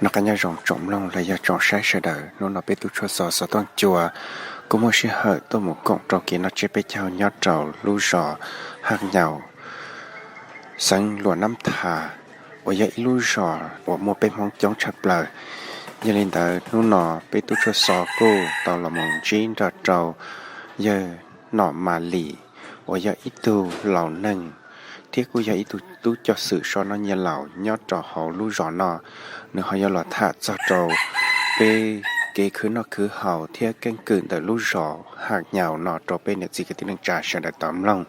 Noj qab nyob zoo tsoom mloog los yog tsoom saib sawv daws, hnub no peb tub tshuaj xov xov tooj cua kuj muaj sij hawm tuaj mus koom rau kev noj tsiab peb caug nyob rau lub zos Haj Nyaus, xeev Luam Nab Tha, uas yog ib lub zos uas muaj peb Hmoob coob tshaj plaws. Yog li ntawd hnub no peb tub tshuaj xov kuj tau los mus ntsib nrog rau yawg Nom Mas Lis, uas yog ib tug laus neeg thiab kuj yog ib tug tub coj xwm so noj nyiaj laus nyob rau hauv lub zos no. Nws ho yuav los tham txog rau peb kev khwv noj khwv haus thiab keeb kwm ntawm lub zos Haj Nyaus no rau peb niam txiv kwv tij neej tsa sawv daws tau mloog.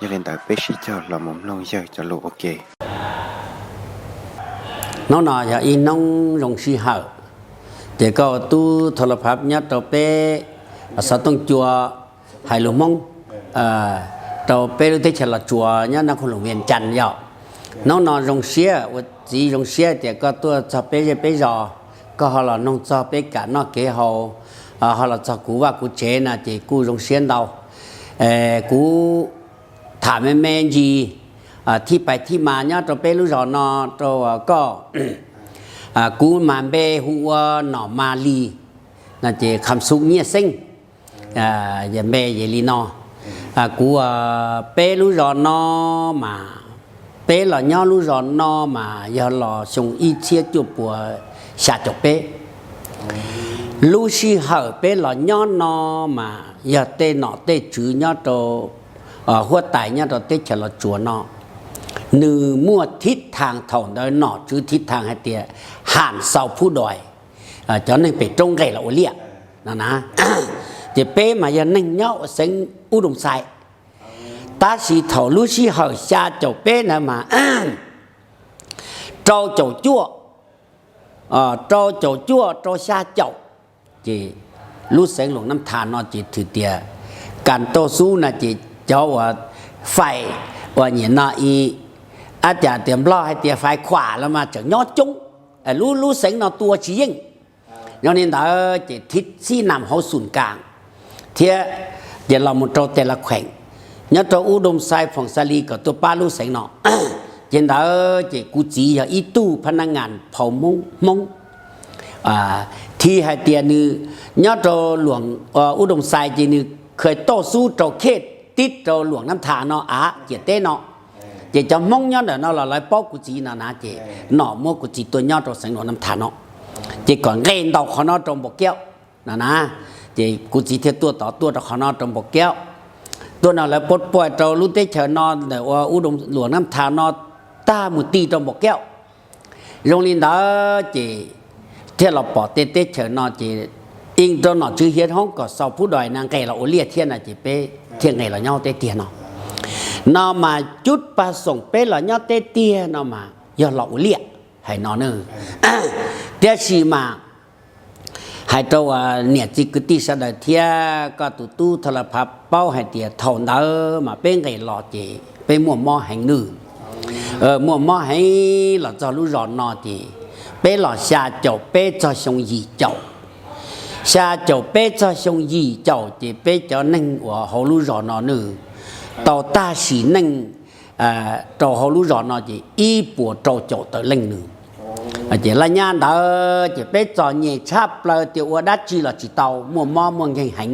Yog li ntawd peb sib caug los mus mloog yawg cov lus ua ke. Hnub no yog ib hnub zoo sij hawm, ces koj tub thau la phav nyob rau peb xov tooj cua hais lus Hmoob rau peb lub teb chaws Los Tsuas nyob Nab Khoos Loos Vias Cas yom. Hnub no zoo siab ua txiv zoo siab tias koj tuaj txog peb zej peb zos, koj ho los noog txog peb kev noj kev haus, ho los txog kuv vaj kuv tsev na ces kuj zoo siab ntau. Kuv tham me me ntsis thib pais thib mas nyob rau peb lub zos no rau koj. Kuv mas npe hu ua Nom Mas Lis, no ces Kham Xu Nyiaj Xeeb, yog npe yog li no. Kuv peb lub zos no mas, peb los nyob lub zos no mas yog los xyoo ib txhiab cuaj puas xya caum peb. Lub sij hawm peb los nyob no mas yog tej nom tej tswv nyob rau huab tais nyob rau teb chaws Los Tsuas no, nws muaj thib thaas, thaum ntawd nom tswv thib thaas hais tias Ham Xau Phub Dois, cov neeg pem roob nqes los ua liaj no na. Ces peb mas yog neeg nyob ua xeev Ub Doo Xais, tab sis thaum lub sij hawm xya caum peb ntawd mas rau caum cuaj, rau caum cuaj rau xya caum, ces lub xeev Luam Nab Tha no ces thwm tias Kas Tauj Xub no ces cov uas fais uas nyiam no i, ab cas tias Nplog hais tias fais khuam los mas tseem nyob coob, lub lub xeev no tua tsis yeej. Yog li ntawd ces thib xib nam hauv Xum Kas thiab ces los mus rau Tes Las Kheem, nyob rau Ub Doo Xais, Phoom Xa Lis kom tuaj pab lub xeev no. Ces ntawd ces kuv txiv yog ib tug phab nab ngas phau Hmoob, Hmoob. Thiab hais tias nws nyob rau Luam, Ub Doo Xais ces nws Kas Tauj Xub rau khej tib rau Luam Nab Tha no av ciam teb no. Ces cov Hmoob nyob ntawm no los lawv paub kuv txiv no na, ces nom muab kuv txiv tuaj nyob rau xeev Luam Nab Tha no, ces kom nqes ntaus qhov no rau Npaum Kiab no na. Ces kuv txiv thiaj tuaj tod tuaj rau qhov no rau Npaum Kiab. Tuaj no lawv pab pab rau lub teb chaws no ntawm ua Ub Doo Luam Nab Tha no tag mus ti rau Npaum Kiab. Zoo li ntawd ces thiaj los pom tej teb chaws no ces yeej rau nom tswv hiav hoob kom Xau Phub Dois na nqes los ua liaj thiab no ces peb thiaj nqes los nyob teb tiag no. No mas cub pag xoom peb los nyob teb tiag no mas yog los ua liaj hais no na. Tiam sis mas hais rau niam txiv kwv tij sawv daws thiab koj tus tub Thoj Laj Phav paub hais tias thaum ntawd mas peb nqes los ces peb muaj mob heev nawb. Muaj mob heev los txog lub zos no ces peb los xya caum peb txog xyoo yim caum. Xya caum peb txog xyoo yim caum ces peb cov neeg uas hauv lub zos no nws tau tag sim neej rau hauv lub zos no ces ib puas rau caum tawm leej nws. Ces laj nyab ntawd ces peb txom nyem tshaj plaws tias ua dab tsi los tsis tau, muaj mob muaj nkeeg heev.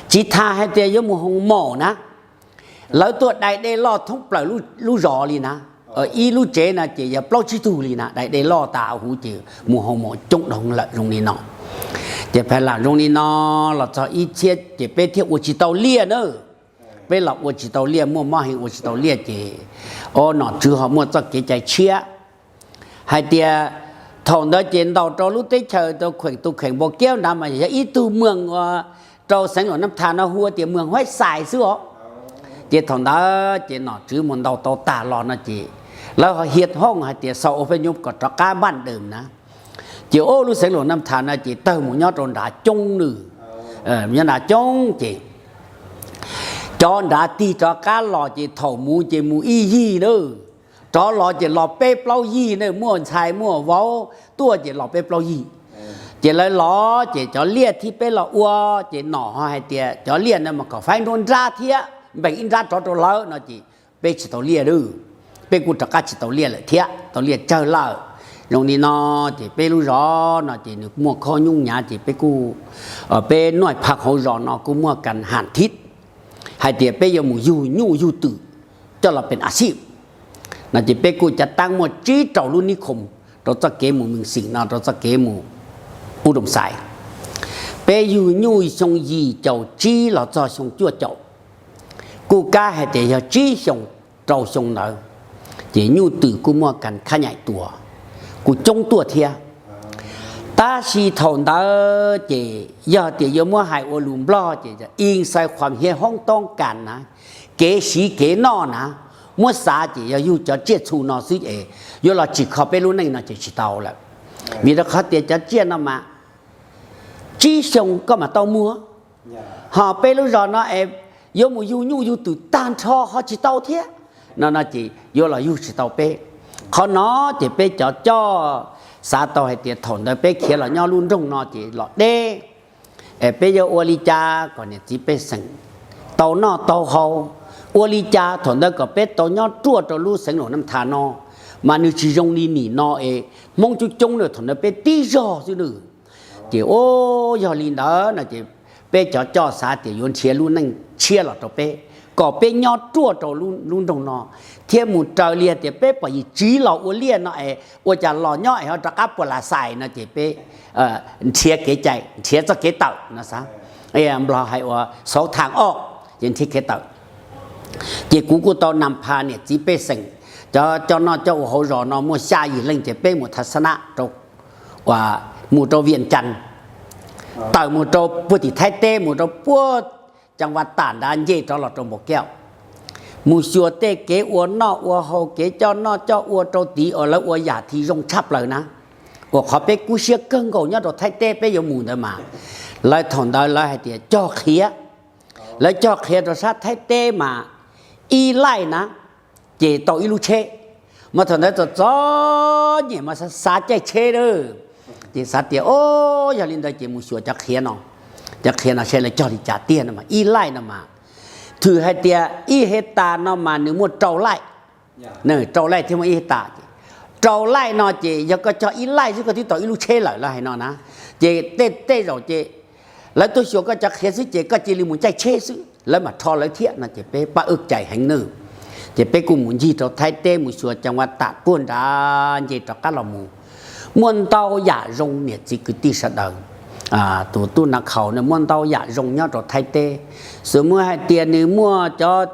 Tsis tas hais tias yuav mus hoo maum na, lawv tuaj dai dej loj thoob plaws lub zos li na. Ib lub tsev no ces yog plaub tsib tug li na, dai dej loj tas huv ces mus hoo maum coob dhau lawm zoo li no. Ces pheej lam zoo li no los txog ib txhiab ces peb thiaj ua tsis tau liaj na. Peb los ua tsis tau liaj, muaj mob heev ua tsis tau liaj ces, o, nom tswv ho muaj txoj kev cai tshiab hais tias thaum ntawd ces ntaus rau lub teb chaws rau kheem tus kheem Npau Kiab nrad mas yog ib tug moos uas rau xeev Luam Nab Thas no hu tias moos Huaib Xais xwb os. Ces thaum ntawd ces nom tswv mus ntaus tau tag los no ces lawv ho hiav hooj hais tias xaus ua pheej nyuj kom rov qab npaj dees na. Ces o lub xeev Luam Nab Thas no ces tawg mus nyob rau nrad coob nws, nyob nrad coob ces cov nrad tig rov qab los ces thaum mus ces mus ib yig na, rov los ces los peb plaub yig na, muaj ntxhais muaj vauv tuaj ces los peb plaub yig. Ces lawv los ces cov liaj thib peb los ua ces nom ho hais tias cov liaj no mas kom faib nruab nrab thiab npeem ib nrab rov rau lawv no ces peb tsis tau liaj lawm, peb kuj rov qab tsis tau liaj lawm thiab, tau liaj tsawg lawm. Zoo li no ces peb lub zos no ces nws muaj khob nyuj nyav ces peb kuj, peb noj phaj hauv zos no kuj muaj kas has thib hais tias peb yuav mus yug nyuj yug twm coj los pes a xij no ces peb kuj cav taab muaj tsib rau lub nib khoom rau txoj kev mus Meej Xeem no rau txoj kev mus Ub Doom Xais. Peb yug nyuj xyoo yim caum tsib los txog xyoo cuaj caum, kuj kab hais tias yog tsib xyoo rau xyoo ntawd ces nyuj twm kuj muaj kas khab nyaim tuas, kuj coob tuaj thiab. Tab sis thaum ntawd ces yog tias yuav muab hais ua lus Nplog ces ib xais khuam hiav hoob toob kas na, kev siv kev noj na, muab xav ces yog yug cov tsiaj txhu no xwb es yuav los tsim kho peb lub neej no ces tsis tau lawm. Vim rau qhov tias cov tsiaj no mas tsib xyoo koj mam tau muag, ho peb lub zos no es yuav mus yug nyuj yug twm tag nrho ho tsis tau thiab no no ces yuav los yug tsis tau peb. Qhov no ces peb cov coj xav tau hais tias thaum ntawd peb khiav los nyob lub nroog no ces los deb, peb yuav ua li cas kom niam txiv pej xeem tau noj tau haus, ua li cas thaum ntawd kom peb tau nyob ruaj rau lub xeev Luam Naj Tha no, mas nws tsis zoo li nim no es Hmoob coob coob na, thaum ntawd peb tib zog xwb na. Ces ua yog li ntawd no ces peb cov coj xav tias yuav nrhiav lub neej tshiab los rau peb, kom peb nyob ruaj rau lub nroog no, thiab mus raws li hais tias peb pom yim tsiv los ua liaj no es ua cas los nyob es ho rov qab puas las xais no ces peb nrhiav kev cai, nrhiav txoj kev tawm no xav, Nplog hais ua xauv thaj ob, ces nrhiav kev tawm. Ces kuv kuj tau nas phas niam txiv pej xeem, cov coj noj coj ua hauv zos no muaj xya yim leej ces peb mus tha xab nab rau, mus rau Vias Cas, tawm mus rau puag tim Thaib teb mus rau puag Cam Vas Tam nrad nce rov los rau Npaus Kiab, mus xyuas tej kev ua noj ua haus, kev coj noj coj ua rau tid uas lawv ua yam thiv zoo tshaj plaws na. Uas qhov peb kub siab kawg nkaus nyob rau Thaib teb peb yuav mus ntawd mas, lawv thaum ntawd lawv hais tias cog qhiav, lawv cog qhiav rau sab Thaib teb mas ib laij na ces tau ib lub tsheb. Mas thaum ntawd txom txom nyem mas xav caij tsheb lawm, ces xav tias o, yog li ntawd ces mus xyuas cov qhiav no, cov qhiav no saib lawv cog li cas tiag no mas ib laij no mas, thwm hais tias ib hej tas no mas nws muaj rau laij, rau laij thiab muaj ib hej tas. Rau laij no ces yog koj cog ib laij xwb koj twb tau ib lub tsheb lawm lawv hais no na. Ces tej tej zaum ces lawv tuaj xyuas koj cov qhiav xwb ces koj cia li mus caij tsheb xwb lawv mam rho lawv thiab no ces peb pab wb cais heev nawb. Ces peb kuj mus ncig rau Thaib teb mus xyuas Cam Vas Tam puag nrad nce rov qab los mus, muaj ntau yam zoo niam txiv kwv tij sawv daws. Tus tub Nav Khaus no muaj ntau yam zoo nyob rau Thaib teb, xws muaj hais tias nws muaj cov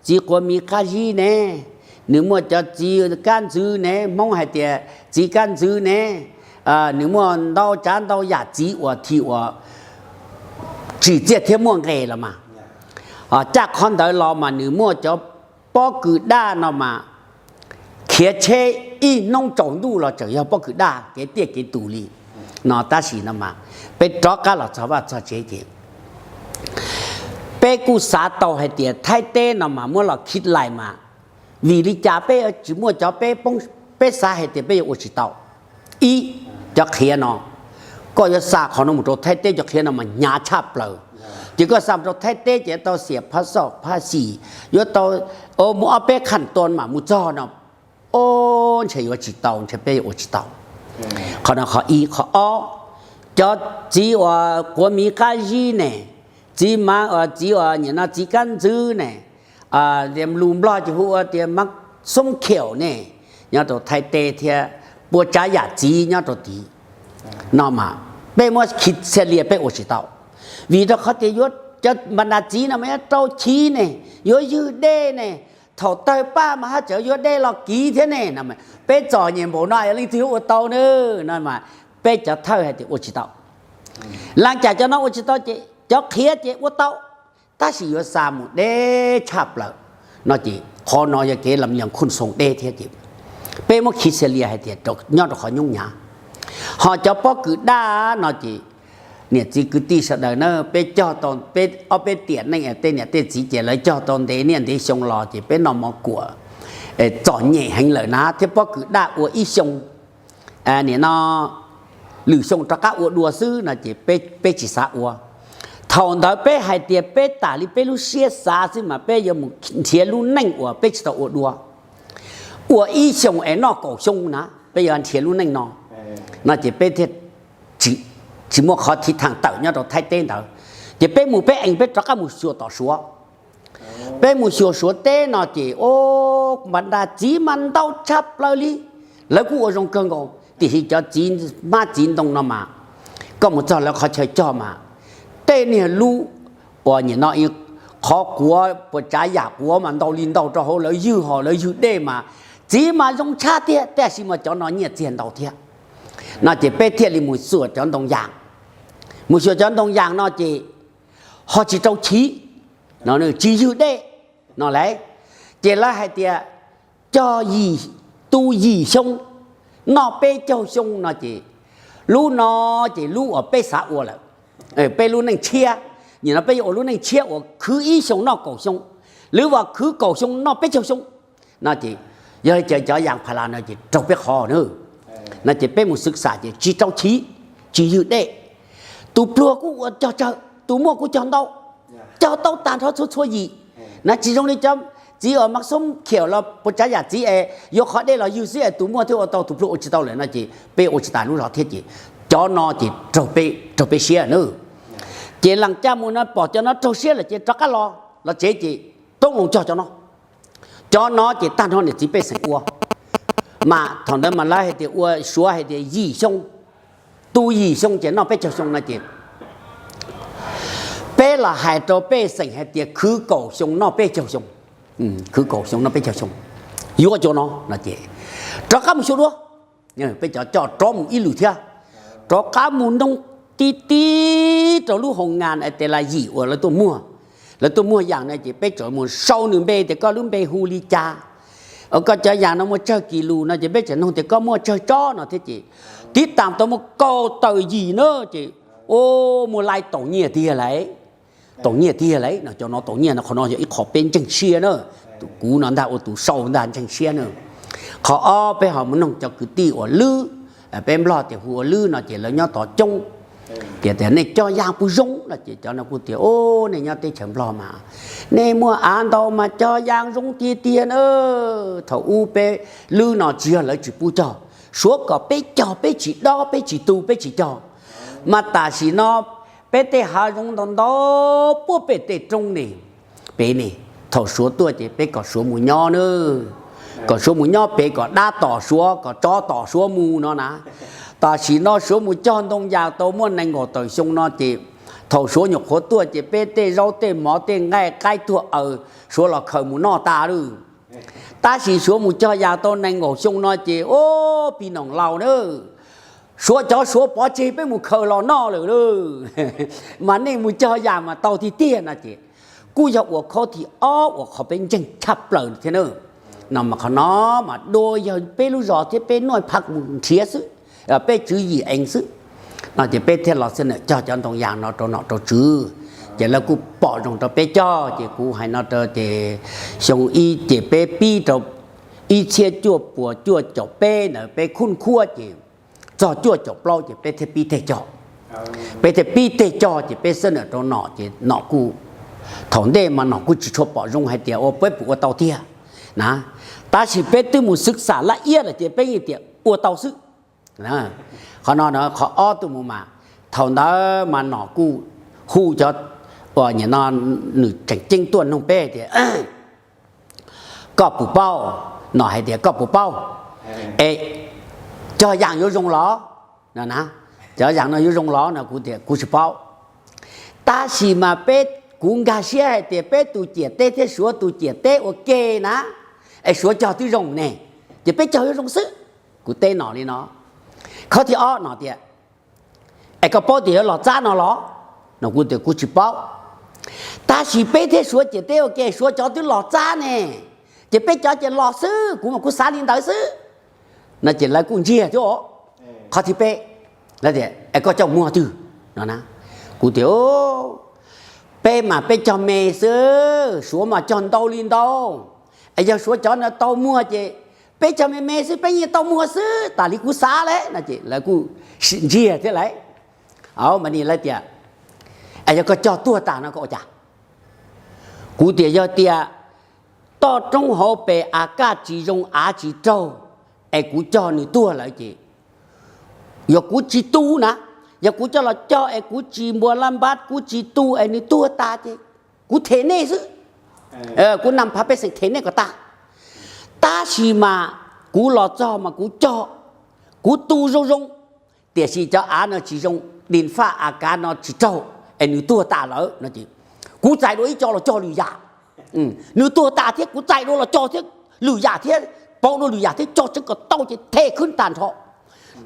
txiv quav miv qab zib ne, nws muaj cov txiv kab ntxwv ne, Hmoob hais tias txiv kab ntxwv ne, nws muaj ntau tsav ntau yam txiv uas thim uas tsim txiaj thiab muaj nqis los mas. Caj qhov ntawd los mas nws muaj cov pob kws daj no mas khiav tsheb ib hnub tsaus ntuj los tseem yog pob kws daj kev tiaj kev tus li no. Tab sis no mas peb rov qab los txog vaj txog tsev ces peb kuj xav tau hais tias Thaib teb no mas muab los khib lais mas, vim li cas peb tsis muaj cov peb poob, peb xav hais tias peb yuav ua tsis tau. Ib, cov qhiav no, koj yuav xa qhov no mus rau Thaib teb cov qhiav no mas hnyav tshaj plaws. Ces koj xa mus rau Thaib teb ces yuav tau xiam phaj xoj phaj xim, yuav tau mus ob peb kham tua mam mus txog no. O, ntshe yuav tsis tau, ntshe peb yuav ua tsis tau. Qhov no qhov ib. Qhov ob, cov txiv uas quav miv qab zib ne, txiv ma, txiv uas nim no txiv kab ntxwv ne, lus Nplog ces hu ua tias mab xoob khiaum ne, nyob rau Thaib teb thiab puas tsav yam txiv nyob rau tid no mas peb muab khi xia lia peb ua tsis tau. Vim rau qhov tias yuav, cov npa nas txiv no mas yuav rau chiv ne, yuav ywg dej ne, thaum tawg paj mas haj tseem yuav dej los kiv thiab ne no. Peb txom nyem npaum no yog leej twg yuav ua tau ne no mas peb cov thawj hais tias ua tsis tau. Laj cas cov no ua tsis tau ces cov qhiav ces ua tau, tab sis yuav xa mus deb tshaj plaws no ces qhov no yog kev lam yog khun xoo deb thiab ces peb muab khi xia lia hais tias nyob rau qhov nyoob nyav. Ho cov pob kws daj no ces niam txiv kwv tij sawv daws na, peb cog tau, peb ob peb tiam neej tej niam tej txiv ces lawv cog tau ntev niaj ntev xyoo los ces peb noj mov kuam txom nyem heev lawm na thiab pob kws daj ua ib xyoo, nim no lwm xyoo rov qab ua dua xwb no ces peb tsis xav ua. Thaum ntawd peb hais tias peb tas li peb lub siab xav xwb mas peb yuav mus nrhiav lub neej uas peb tsis tau ua dua, ua ib xyoo es noj kaum xyoo na. peb yuav nrhiav lub neej no, no ces peb thiaj tsis muaj qhov thiv thaam tawm nyob rau Thaib teb ntawd. Ces peb mus peb ees peb rov qab mus xyuas tom Suav. Peb mus xyuas Suav teb no ces o, npam nra txiv mas ntau tshaj plaws li. Lawv kuj ua zoo kawg nkaus tiam sis cov txiv hmab txiv ntoo no mas koj mus txog lawv qhov chaw cog mas tej niag lub uas nim no qhov quav puas tsav yam quav mas ntau li ntau rau hauv lawv ywg hos lawv ywg dej mas txiv mas zoo tshaj tiag, tab sis mas cov no nyiaj txiag ntau thiab. No ces peb thiaj li mus xyuas cov ntoo yas. Mus xyuas cov ntoo yas no ces ho tsis rau chiv, tsis ywg dej no lauj. Ces lawv hais tias cog yim, tu yim xyoo, noj peb caug xyoo no ces lub no ces lub uas peb xav ua lawm, peb lub neej tshiab. Nim no peb yuav ua lub neej tshiab uas khwv ib xyoo noj kaum xyoo, lwv vas khwv kaum xyoo noj peb caug xyoo. No ces yog li ces cov yas pha las no ces raug peb qhov na. No ces peb mus xwv xam ces tsis rau chiv, tsis ywg dej. Tus pluag kuj ua cog tsawg, tus muaj kuj cog ntau, cog tau tag nrho txhua txhua yim. Na tsis zoo li cov txiv uas mas xoob khiaum los puas tsav yam txiv es yuav qhov dej los ywg xwb es tus muaj thiaj ua tau tus pluag ua tsis tau lawm no ces peb ua tsis tas lub zog thiab ces cov no ces raug peb siab na. Ces lees caj mus no pom cov no raug siab lawm ces rov qab los, los tsev ces toob loo cog cov no. Cov no ces tag nrho niam txiv pej xeem ua. Mas thaum ntawd mas lawv hais tias ua Suav hais tias yim xyoo, tu yim xyoo ces noj peb caug xyoo no ces peb los hais rau pej xeem hais tias khwv kaum xyoo noj peb caug xyoo, khwv kaum xyoo noj peb caug xyoo. Yuav cov no no ces rov qab mus xyuas dua. Peb cov coj rov mus ib lwm thiab, rov qab mus noog ti ti rau lub hoo ngas es tes las yim uas lawv tuaj muag. Lawv tuaj muag yas no ces peb tseem mus sau nws npe tias koj lub npe hu li cas, koj cov yas no muaj tsawg kis lus no ces peb tseem noog tias koj muaj tsawg tsob no thiab ces tib tas tau muaj kaum tawm yim na ces, o, muaj lais tau nyiaj tiag lauj. Tau nyiaj tiag lauj no, cov no tau nyiaj no, qhov no yog ib qho peb ntseeg siab na. Kuv no ntag ua tus sau ntag ntseeg siab na. Qhov ob peb ho mus noog cov kwv tij uas Lwb, peb Nplog tias hu ua Lwb no ces lawv nyob tod coob. Tias tias nej cog yas puas zoo no ces cov no kuj tias o, nej nyob teb chaws Nplog mas nej muaj av ntau mas cog yas zoo tiag tiag na. Thaum ub peb Lwb no tsis yog lawv tsis pub cog, Suav kom peb cog peb tsis dob peb tsis tu peb tsis cog. Mas tam sim no peb tej hav zoov ntau ntau puag pem tej roob ne, pem ne, thaum Suav tuaj ces peb kom Suav mus nyob na, kom Suav mus nyob pem kom dab tom Suav kom tsov tom Suav mus no na. Tam sim no Suav mus cog ntoo yas tau muaj nees nkaum tawm xyoo no ces thaum Suav nyuam qhuav tuaj ces peb tej zaub tej mov tej nqaij qaib tuag aws Suav los khaws mus noj tas lawm. Tab sis Suav mus cog yas tau nees nkaum xyoo no ces o, pis noom laus na, Suav cov Suav pov tseg peb mus khaws los noj lawm lauj. Mas nej mus cog yas mas tau tiag tiag no ces kuj yog ua khob thib ob uas qhov peb ntseeg tshaj plaws thiab na. No mas qhov no mas dua yog peb lub zos thiab peb nuj pha mus nrhiav xwb, peb tswv yim eev xwb. No ces peb thiaj los xwb na cog cov ntoo yas no rau nom rau tswv, ces lawv kuj pom zoo rau peb cog ces kuv hais no rau ces xyoo ib ces peb pib rau ib txhiab cuaj puas cuaj caum peb ntawd peb khub khuab ces txog cuaj caum plaub ces peb thiaj pib teg cog. Peb thiaj pib teg cog ces peb xwb na rau nom ces nom kuj, thaum ntej mas nom kuj tsis tshua pom zoo hais tias ua peb puas ua tau tiag na. Tab sis peb twb mus xwv xam laj iab lawm ces peb yeej tias ua tau xwb. Qhov no qhov ob tuaj mus mas thaum ntawd mas nom kuj hu cov uas nim no nws tseem ceeb tuaj noog peb tias koj puas paub, nom hais tias koj puas paub, es cog yas yuav zoo los? Cog yas no yuav zoo los no kuv tias kuv tsis paub. Tab sis mas peb, kuv nkag siab hais tias peb tus ciam teb thiab Suav tus ciam teb ua ke na, es Suav cog twb zoo ne, ces peb cog yuav zoo xwb. Kuv teb nom li no. Qhov thib ob nom tias es koj paub tias yuav los txab no los? No kuv tias kuv tsis paub. Tab sis peb thiab Suav ciam teb ua ke, Suav cov twb los txab ne, ces peb cov ces los xwb, kuv mas kuv xav li ntawd xwb. No ces lawv kuj ntsiag thiab. Qhov thib peb, lawv tias es koj coj muag twg no na? Kuv tias peb mas peb cog me xwb, Suav mas cog ntau li ntau. Es yog Suav cov no tau muag ces peb cog me me xwb peb yeej tau muag xwb tas li kuv xav lawm no ces lawv kuj ntsiag thiab lawm. Mas ni lawv tias es yog koj cog tuag tas no koj ua cas? Kuv tias yog tias toj roob hauv pes av kaj tsis zoo av tsis raug, es kuv cog nws tuag lawm ces, yog kuv tsis tu na, yog kuv coj los cog es kuv tsis npua laj npab, kuv tsis tu es nws tuag tas ces kuv them nej xwb. Kuv nas phav pej xeem them nej kom tag. Tab sis mas kuv los txog mas kuv cog, kuv tu zoo zoo, tiam sis cov av no tsis zoo, din faj a kav no tsis raug, es nws tuag tas lawm no es, kuv txais dua ib co los cog lwm yam. Nws tuag tas thiab kuv txais dua los cog thiab lwm yam thiab, pauv dua lwm yam thiab, cog tseeb kom tau ces them khwb tag nrho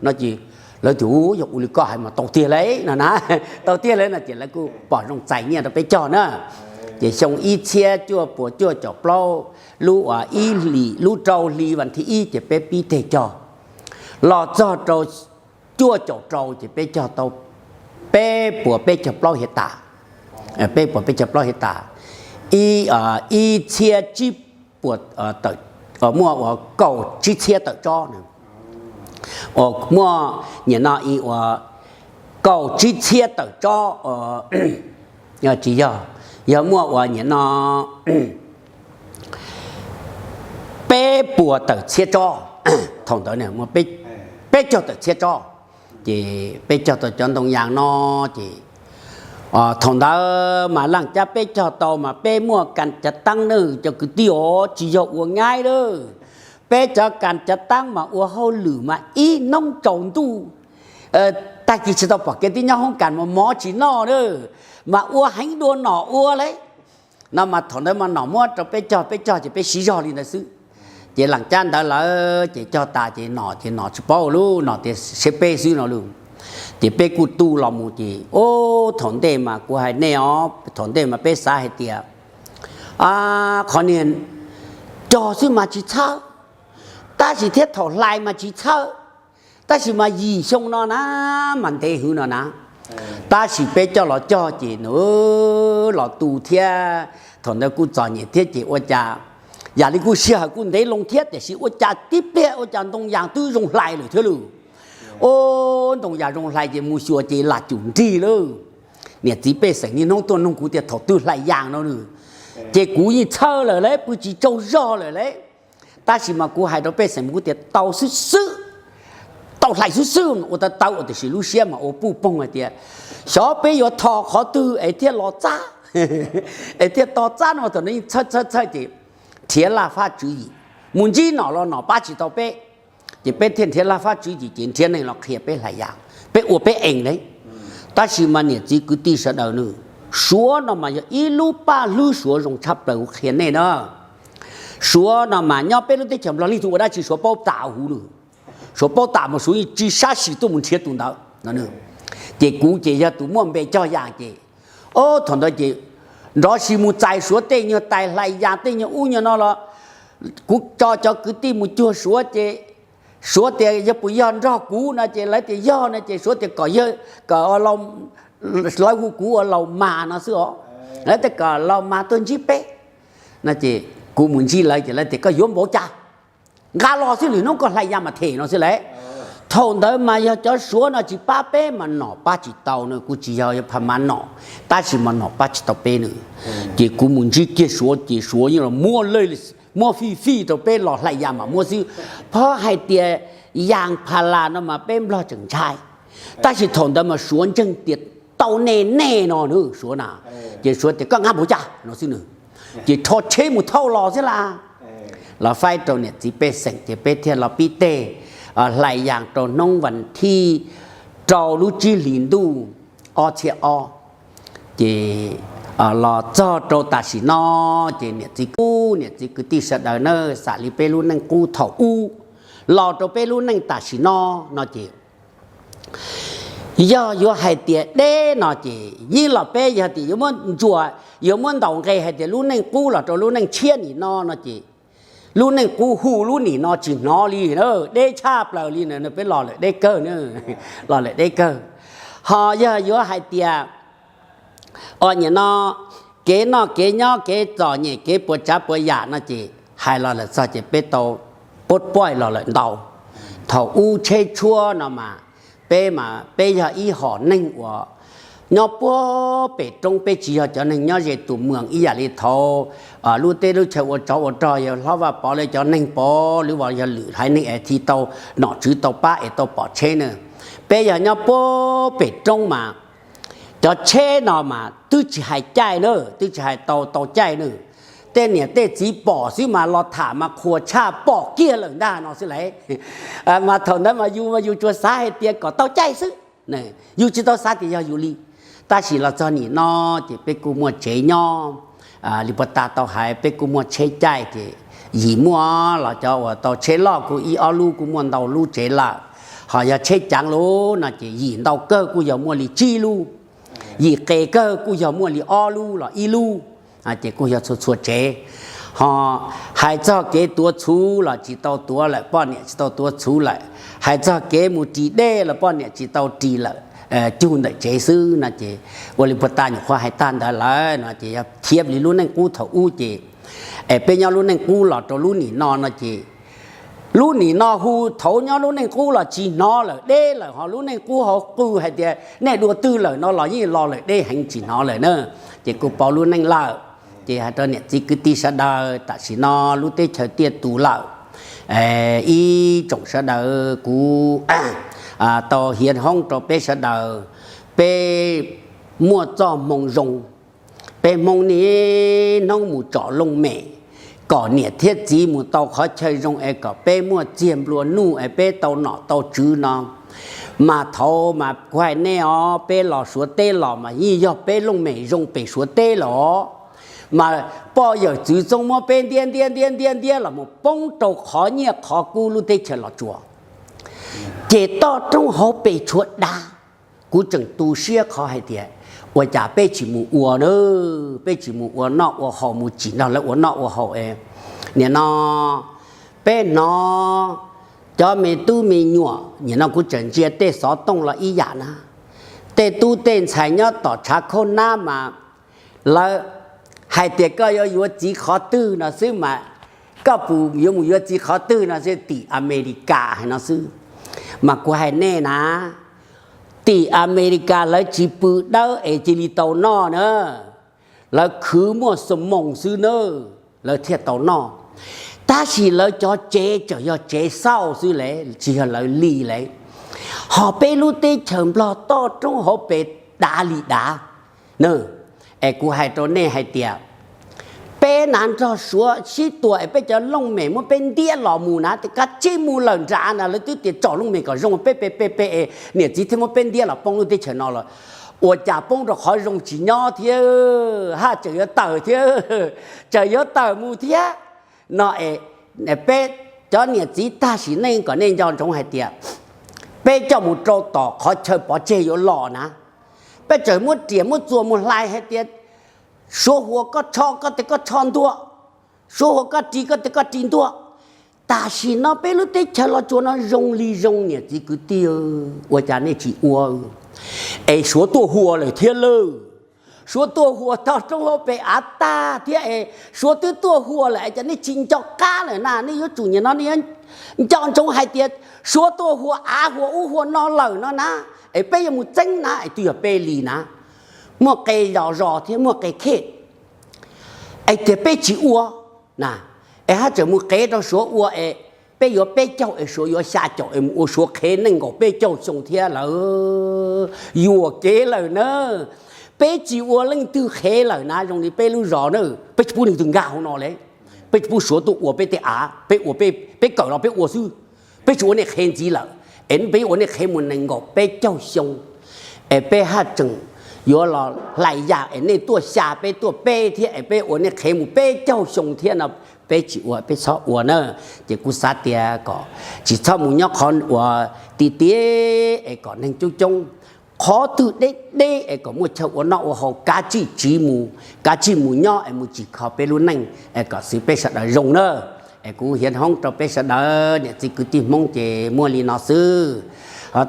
no ces, lawv tias, Yog ua li koj hais mas tau tiag lauj no na, tau tiag lauj no ces lawv kuj pom zoo txais nyiaj rau peb cog na. Ces xyoo ib txhiab cuaj puas cuaj caum plaub, lub uas ib hlis, lub rau hli vas thib ib ces peb pib teg cog, los txog rau cuaj caum rau ces peb cog tau peb puas peb caug plaub hiav tas. Peb puas peb caug plaub hiav tas, ib txhiab tsib puas, muaj uas kaum tsib txhiab tawm tsob, muaj, nim no ib uas kaum tsib txhiab tawm tsob, tsis yog, yog muaj uas nim no peb puas tawm txhiab tsob. Thaum ntawd peb caug tawm txhiab tsob, ces peb cog tau cov ntoo yas no ces, thaum ntawd mas laaj cab peb cog tau mas peb muaj kas cav taab ne cov kwv tij os, tsis yog ua nyaib lawm. Peb cov kas cav taab mas ua hauj lwm mas ib hnub tsaus ntuj, tag kis tsis tau pom kev twb nyob hoob kas mas mov tsis noj lawm, mas ua heev dua nom ua lawm no mas thaum ntawd mas nom muab rau peb cog, peb cog ces peb siv zog li ntawd xwb. Ces laaj cab ntawd lawm ces cog tas ces nom ces nom tsis paub lub, nom tias siab peb xwb no lawm. Ces peb kuj tu los mus ces, o, thaum ntej mas kuv hais nej os, thaum ntej mas peb xav hais tias qhov niag cog xwb mas tsis txhawb, tab sis thiab thaum hlais mas tsis txhawb, tab sis mas yim xyoo no na, mas ntev hwv no na. Tab sis peb coj los cog ces nws los tu thiab, thaum ntawd kuj txom nyem thiab ces ua cas, yam li kuj sij hawm kuj ntev loo thiab tiam sis ua cas tib pliag ua cas ntoo yas twb zoo hlais lawm thiab lawm. O, ntoo yas zoo hlais ces mus xyuas ces lam cum nrig lawm. Niam txiv pej xeem niaj hnub tuaj nug kuv tias thaum twg hlais yas no lawm, ces kuv yeej txhawj lawm lauj, pw tsis tsaug zog lawm lauj. Tab sis mas kuv hais rau pej xeem kuv tias tau xwb xwb, tau hlais xwb xwb ua tau tau, tiam sis lub siab mas ua puj poog hais tias xyov peb yuav tho qhov twg es thiaj los txab, es thiaj to txab no. Thaum no yeej txhawj txhawj txhawj ces nrhiav laj fab tswv yim, mus ntsib nom los nom pab tsis tau peb, ces peb thiaj nrhiav laj fab tswv yim ces nrhiav neeg los qhia peb hlais yas, peb ua peb ees lauj. Tab sis mas niam txiv kwv tij sawv daws nawb, Suav no mas yog ib lub paj hlwb, Suav zoo tshaj plaws kuv qhia nej na. Suav no mas nyob peb lub teb chaws Nplog leej twg ua dab tsi Suav paub tas huv lawm. Suav paub tas mas Suav yeej tsis sab sim tuaj mus nrhiav tus ntawd no. Ces kuv ces yog tus muaj npe cog yas ces, o, thaum ntawd ces nrov sis mus txais Suav tej nyuag tais hlais yas tej nyuag ub nyuag no los, kuv tso cov kwv tij mus cuag Suav ces Suav tias yog puas yog nrog kuv no ces lawv tias yog no ces Suav tias kom yawg, kom lawv hu kuv ua laus mas no xwb os. Lawv tias kom laus mas tuaj ntsib peb no ces kuv mus ntsib lawv ces lawv tias koj yuav npaum cas, nqa los xwb, lwm hnub koj hlais yas mas them no xwb lauj. Thaum ntawd mas yog cov Suav no tsis pab peb mas nom pab tsis tau no, kuv tsis yog yuav pha mas nom, tab sis mas nom pab tsis tau peb no. Ces kuv mus ntsib kiag Suav ces Suav yeej los muab, muab fij fij rau peb los hlais yas mas muab xwb. Phab hais tias yas pha las no mas peb Nplog tseem ntshai, tab sis thaum ntawd mas Suav ntseeg tias tau nej nej no na Suav na. Ces Suav tias koj nqa npaum cas no xwb nws, ces rho tsheb mus thauj los xwb las. Los faib rau niam txiv pej xeem ces peb thiaj los pib teg hlais yas rau hnub vas thib rau lub tsib hlis ntuj ob txhiab ob. Ces los txog rau tam sim no ces niam txiv kwv, niam txiv kwv tij sawv daws na, xam li peb lub neej qub thaum ub los rau peb lub neej tam sim no no ces yog yuav hais tias deb no ces yeej los peb yog tias yuav muab ntsuas, yuav muab ntaus nqe hais tias lub neej qub los rau lub neej tshiab nim no no ces lub neej qub hu lub nim no tsis hnov li na, deb tshaj plaws li na, peb los lawm deb kawg na, los lawm deb kawg. Ho yog yuav hais tias o nim no kev noj kev nyob kev txom nyem kev puas tsav puas yam no ces hais los lawm txog ces peb tau pub paij los lawm ntau. Thaum ub tsheb tshuab no mas peb mas peb yog ib hom neeg uas Nyob puag pem roob, peb tsis yog cov neeg nyob ze tus muas ib yam li thaud lub teb lub chaw ua tsov ua rog yawg hlob Vaj Pov lawv cov neeg pov lwm, yog lwm haiv neeg es thiaj tau nom tswv tau pab es tau pom tsheb na. Peb yog nyob puag pem roob mas cov tsheb no mas twb tsis hais caij na, twb tsis hais tau tau caij na. Tej niam tej txiv pom xwb mas los tham mas qhuas tshaj pom kiag lawm ntag no xwb las. Mas thaum ntawd mas yus mas yus tsuas xav hais tias kom tau caij xwb, yus tsis tau xav tias yog yus li. Tab sis los txog nim no ces peb kuj muaj tsev nyob li puag ta tau hais, peb kuj muaj tsheb caij ces yim muaj los cov uas tau tsheb loj kuj ib ob lub, kuj muaj ntau lub tsev lawm. Ho yog tsheb caav lub no ces yim ntau kawg kuj yog muaj li tsib lub, yim qes kawg kuj yog muaj li ob lub los ib lub. Ces kuj yog txhua txhua tsev. Ho hais txog kev tuav txhuv los tsis tau tuav lawm, poj niam tsis tau tuav txhuv lawm. Hais txog kev mus ris dej los poj niam tsis tau ris lawm, cug ntawm tsev xwb no ces ua li puag ta nyuam qhuav hais tag ntawd lawm no ces yog thiab li lub neej qub thaum ub ces es peb nyob lub neej qub los rau lub nim no no ces lub nim no hu thaud nyob lub neej qub los tsis hnov lawm, deb lawm, ho lub neej qub hauv qw hais tias nej dua twg lawm no los yeej los lawm, deb heev tsis hnov lawm na. Ces kuj pauv lub neej lawm. Ces hais rau niam txiv kwv tij sawv daws, tam sim no lub teb chaws tiaj tus lawm, ib tsoom sawv daws kuv tau hiav hoob rau peb sawv daws, peb muaj txoj hmoo zoo, peb Hmoob niaj hnub mus tsom looj mem kom niam thiab txiv mus tau qhov chaw zoo es kom peb muaj txiag nplua nuj es peb tau nom tau tswv no. Mas thaud mas kuv hais nej os, peb los Suav teb los mas yeej yog peb looj mem zoo pem Suav teb los, mas poj yawm txwv txoob muab peb ntiab ntiab ntiab ntiab ntiab los mus poob rau qhov nyiaj qhov kub lub teb chaws Los Tsuas. Ces toj roob hauv pes tshuav dav. Kuv tseem tu siab qhov hais tias ua cas peb tsis mus ua na, peb tsis mus ua noj ua haus, mus tsim nrog lawv ua noj ua haus es nim no peb hnov cov me tub me nyuam, nim no kuv tseem ntsia tej xov tooj los ib yam na, tej tub tej ntxhais nyob tom tshav khaub nab mas lawv hais tias koj yuav yuav txiv qhov twg no xwb mas, koj puas yuav mus yuav txiv qhov twg no xwb, tim Amelikas hais no xwb. Mas kuv hais nej na, tim Amelikas lawv tsis pw dawb es cia li tau noj na, lawv khwv muaj xo moos xwb na, lawv thiaj tau noj. Tab sis lawv cov tsev tseem yog tsev xauj xwb le, tsis yog lawv li le. Ho peb lub teb chaws Nplog toj roob hauv pes dav li dav. Es kuv hais rau nej hais tias peb na nrog Suav sib tua es peb cov looj mem muab peb ntiab los mus na, kav tsij mus lawm nram na, lawv twb tias tsom looj mem kom zoo, peb pe pe pe es niam txiv thiaj muab peb ntiab los poob lub teb chaws no los, ua cas poob rau qhov zoo tsis nyob thiab, haj tseem yuav tawm thiab, tseem yuav tawm mus thiab no es peb cov niam txiv tag sim neej kom nej nco ntsoov hais tias peb coj mus rau tom qhov chaw pov tseg yuav los na, peb tseem muab riam muab txuas mus hlais hais tias Suav hua koj tsho koj tes koj tsho ntuag, Suav hua koj ris koj tes koj ris ntuag. Tam sim no peb lub teb chaws Los Tsuas no zoo li zoo niam txiv kwv tij, ua cas nej tsis ua? Es Suav tuaj hua lawm thiab lawm, Suav tuaj hua toj roob hauv pes av tag thiab es Suav twb tuaj hua lawm es cov nej tsis nco qab lawm na, nej yuav tsum nim no nej yuav nco ntsoov hais tias Suav tuaj hua av hua ub hua no lawm no na, es peb yuav mus txeeb na es twb yog peb li na, muaj qe zos zos thiab muaj qe khej, es tias peb tsis ua na, es haj tseem mus qev rau Suav ua es peb yuav peb caug es Suav yuav xya caum es mus ua Suav qhev nees nkaum peb caug xyoo thiab lawm, yuam kev lawm na. Peb tsis ua leej twg qhev lawm na, zoo li peb lub zos na, peb tsis pub leej twg nkag hauv no le, peb tsis pub Suav tuaj ua peb tej av, peb ua, peb kawm los peb ua xwb, peb tsis ua nej qhev ntxiv lawm, es peb ua nej qhev mus nees nkaum peb caug xyoo, es peb haj tseem yuav los hlais yam es nej tuaj xya peb tuaj peb thiab es peb ua nej qhev mus peb caug xyoo thiab no, peb tsis ua, peb txhob ua na. Ces kuv xav tias kom tsis txhob mus nyob qhov uas ti ti es kom neeg coob coob, qhov twg deb deb es kom muaj chaw ua noj ua haus kav tsij tsiv mus, kav tsij mus nyob es mus tsim kho peb lub neej es kom xwv peb sawv daws zoo na. Es kuv hiav hoob rau peb sawv daws niam txiv kwv tij Hmoob ces muaj li no xwb.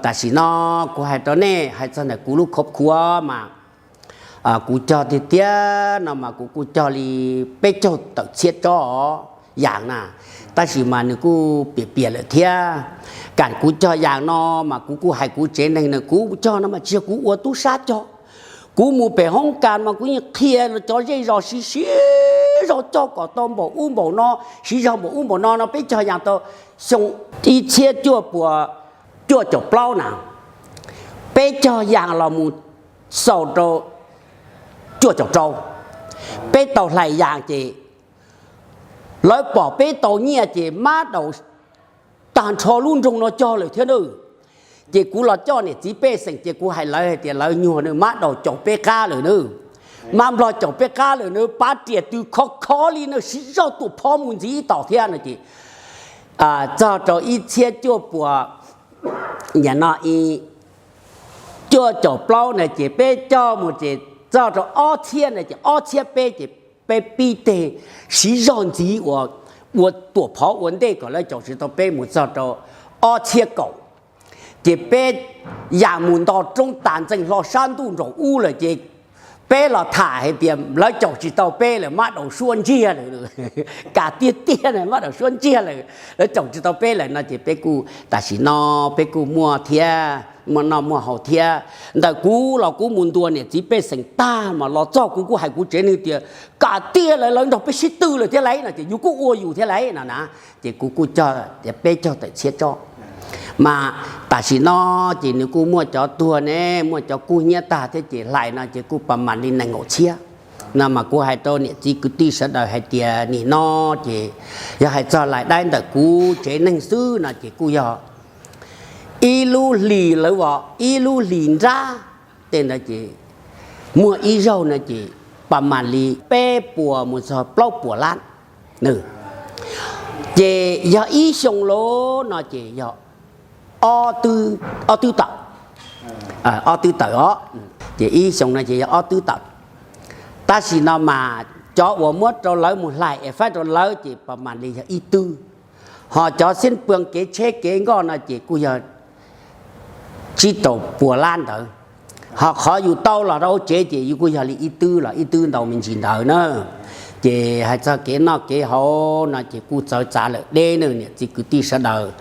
Tam sim no kuv hais rau nej hais txog ntawm kuv lub khov khuav mas kuv cog tiag tiag no mas kuv kuj cog li peb caug tawm txhiab tsob yas na, tab sis mas nws kuj piam piam lawm thiab. Kam kuv cog yas no mas kuv kuj hais kuv tsev neeg na, kuv cog no mas tsis yog kuv ua tub sab cog, Kuv mus pem hoob kas mas kuv yeej qhia cov zej zos siv siv zog cog kom tau npaum ub npaum no, siv zog npaum ub npaum no no. Peb cog yas tau xyoo ib txhiab cuaj puas cuaj caum plaub na, peb cog yas los mus xaus rau cuaj caum rau, peb tau hlais yas ces lawv pom peb tau nyiaj ces mab daus tag nrho lub nroog no cog lawm thiab na. Ces kuv los coj niam txiv pej xeem ces kuv hais lawv hais tias lawv nyuag na, mab daus caum peb qab lawm na, mab nplog caum peb qab lawm na, pab riam tw khov khov li na, siv zog tuam phov mus ntxiv ib tom thiab no ces txog rau ib txhiab cuaj puas, no, cuaj caum plaub na ces peb cog mus ces txog rau ob txhiab na ces ob txhiab peb ces peb pib teg siv zog ntxiv ua, ua tuam phov ua ntej kom lawv caum tsis tau peb mus txog rau ob txhiab kaum. Ces peb yas mus nto roob tas ntxees hlo sab ntuj nraum ub lawm ces peb los tham hais tias lawv caum tsis tau peb lawm, mab daus suab ntsiag lawm, kam tiag tiag na, mab daus suab ntsiag lawm, lawv caum tsis tau peb lawm no ces peb kuj tam sim no peb kuj muaj thiab, muaj noj muaj haus thiab. Ntawm kuv los kuv mus ntuas niam txiv pej xeem tag mas los txog kuv kuj hais kuv tsev neeg tias kam tiag lawv, lawv nrog peb sib tw lawm thiab lauj no ces yus kuj ua yus thiab lauj no na. Ces kuv kuj cog tias peb cog tawm txhiab tsob. Mas tam sim no ces nws kuj muaj cov tuag ne, muaj cov kub hnyiab tag thiab ces hlais no ces kuj pas mam li nees nkaum txhiab. No mas kuv hais rau niam txiv kwv tij sawv daws hais tias nim no ces yog hais txog lais daib ntawm kuv tsev neeg xwb no ces kuj yog ib lub hlis lawv ua ib lub hlis nrab tej ntawd ces muaj ib zaug no ces pas mam li peb puas mus txog plaub puas lab. Ces yog ib xyoo lawm no ces yog ob twb tawm, ob twb tawm os. Ces ib xyoo no ces yog ob twb tawm. Tab sis no mas cov uas muab rau lawv mus hlais es faib rau lawv ces pas mam li yog ib twb. Ho cov xib pwg kev tsheb kev nkoj no ces kuj yog tsib rau puas lab ntawd. Ho qhov yus tau los rau hauv tsev ces yus kuj yog li ib twb los ib twb ntau me ntsis ntawd na. Ces hais txog kev noj kev haus no ces kuj txawv txav lawm deb ne niam txiv kwv tij sawv daws.